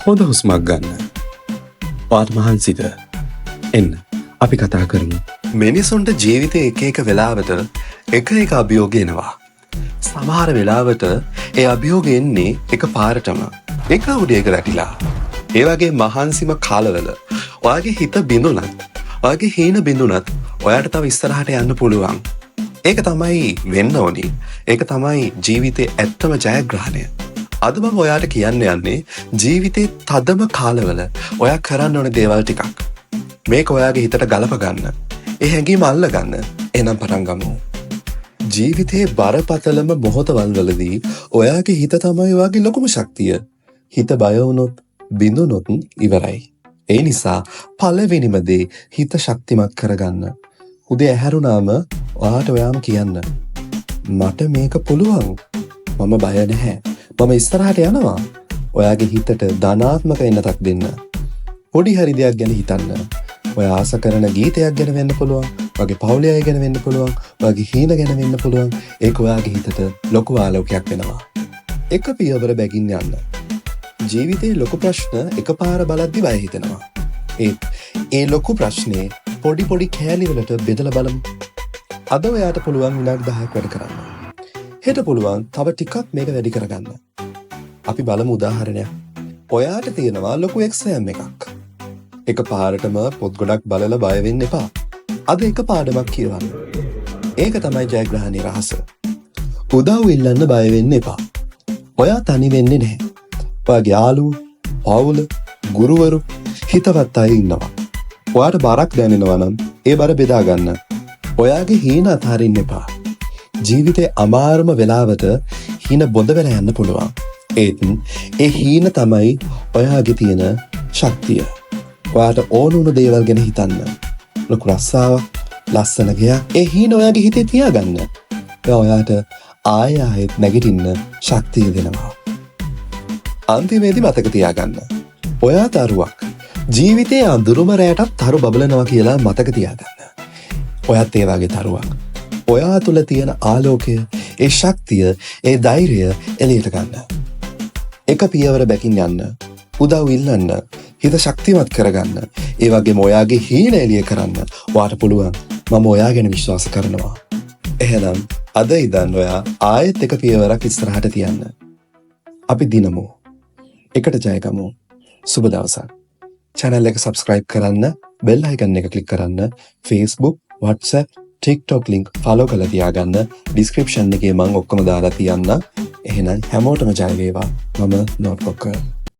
හොඳ හුස්මක් ගන්න. ඔයාට මහන්සිද? එන්න අපි කතා කරමු. මිනිසුන්ට ජීවිතේ එක එක වෙලාවට එක එක අභියෝග එනවා. සමහර වෙලාවට ඒ අභියෝග එන්නේ එක පාරටම. එක උඩයක වැටිලා. ඒ වගේ මහන්සිම කාලවල ඔයාගේ හිත බිඳුනත්, ඔයාගේ හීන බිඳුනත් ඔයාට තව ඉස්සරහට යන්න පුළුවන්. ඒක තමයි වෙන්න ඕනි. ඒක තමයි ජීවිතේ ඇත්තම ජයග්‍රහණය. අද මම ඔයාට කියන්න යන්නේ ජීවිතේ තදම කාලවල ඔයා කරන්න ඕන දේවල් ටිකක්. මේක ඔයාගේ හිතට ගලප ගන්න. ඒ හැඟීම අල්ල ගන්න. එහෙනම් පටන් ගමු. ජීවිතේ බරපතලම මොහොතවල් වලදී ඔයාගේ හිත තමයි ඔයාගේ ලොකුම ශක්තිය. හිත බය වුණොත්, බිඳුනොත් ඉවරයි. ඒ නිසා පළවෙනිම දේ හිත ශක්තිමත් කරගන්න. උදේ ඇහැරුණාම ඔයාට ඔයාම කියන්න. මට මේක පුළුවන්. මම බය නැහැ. මම ඉස්සරහට යනවා. ඔයාගේ හිතට ධනාත්මක එන්නතක් දෙන්න. පොඩි හරි දෙයක් ගැන හිතන්න. ඔයා ආස කරන ගීතයක් ගැන වෙන්න පුළුවන්. ඔයාගේ පවුලේ අය ගැන වෙන්න පුළුවන්. ඔයාගේ හීන ගැන වෙන්න පුළුවන්. ඒක ඔයාගේ හිතට ලොකු ආලෝකයක් වෙනවා. එක පියවර බැගින් යන්න. ජීවිතේ ලොකු ප්‍රශ්න එකපාර බලද්දි බය හිතෙනවා. ඒත් ඒ ලොකු ප්‍රශ්නේ පොඩි පොඩි කෑලි වලට බෙදලා බලමු. අද ඔයාට පුළුවන් විනාඩි 10ක් වැඩ කරන්න. හෙට පුළුවන් තව ටිකක් මේක වැඩි කරගන්න. අපි බලමු උදාහරණයක්. ඔයාට තියෙනවා ලොකු එක්සෑම් එකක්. එක පාරටම පොත් ගොඩක් බලලා බය වෙන්න එපා. අද එක පාඩමක් කියවන්න. ඒක තමයි ජයග්‍රහණයේ රහස. උදව් ඉල්ලන්න බය වෙන්න එපා. ඔයා තනි වෙන්නේ නැහැ. ඔයාගේ යාළුවෝ, පවුල, ගුරුවරු, හිතවත් අය ඉන්නවා. ඔයාට බරක් දැනෙනවා නම් ඒ බර බෙදා ගන්න. ඔයාගේ හීන අතහරින්න එපා. ජීවිතේ අමාරුම වෙලාවට හීන බොඳ වෙලා යන්න පුළුවන්. ඒත් ඒ හීන තමයි ඔයාගේ තියෙන ශක්තිය. ඔයාට ඕන වුණු දේවල් ගැන හිතන්න. ලොකු රස්සාවක්, ලස්සන ගෙයක්, ඒ හීන ඔයාගේ හිතේ තියාගන්න. ඔයා ඔයාට ආය ආයෙත් නැගිටින්න ශක්තිය දෙනවා. අන්තිමේදී මතක තියාගන්න. ඔයා තරුවක්. ජීවිතයේ අඳුරුම රැයටත් තරු බබලනවා කියලා මතක තියාගන්න. ඔයත් ඒ වගේ තරුවක්. ඔයා තුළ තියෙන ආලෝකය, ඒ ශක්තිය, ඒ ධෛර්යය එළියට ගන්න. එක පියවර බැකින් යන්න. උදව් ඉල්ලන්න. හිත ශක්තිමත් කරගන්න. ඒ වගේම ඔයාගේ හීන එළිය කරන්න. ඔයාට පුළුවන්. මම ඔයා ගැන විශ්වාස කරනවා. එහෙනම් අද ඉඳන් ඔයා ආයෙත් එක පියවරක් ඉස්සරහට තියන්න. අපි දිනමු. එකට ජයගමු. සුබ දවසක්. චැනල් එක සබස්ක්‍රයිබ් කරන්න, බෙල් අයිකන් එක ක්ලික් කරන්න, Facebook, WhatsApp, TikTok link follow කරලා තියාගන්න. ඩිස්ක්‍රිප්ෂන් එකේ මං ඔක්කොම දාලා තියන්න. එහෙනම් හැමෝටම ජය වේවා. මම නෝට්බුක්.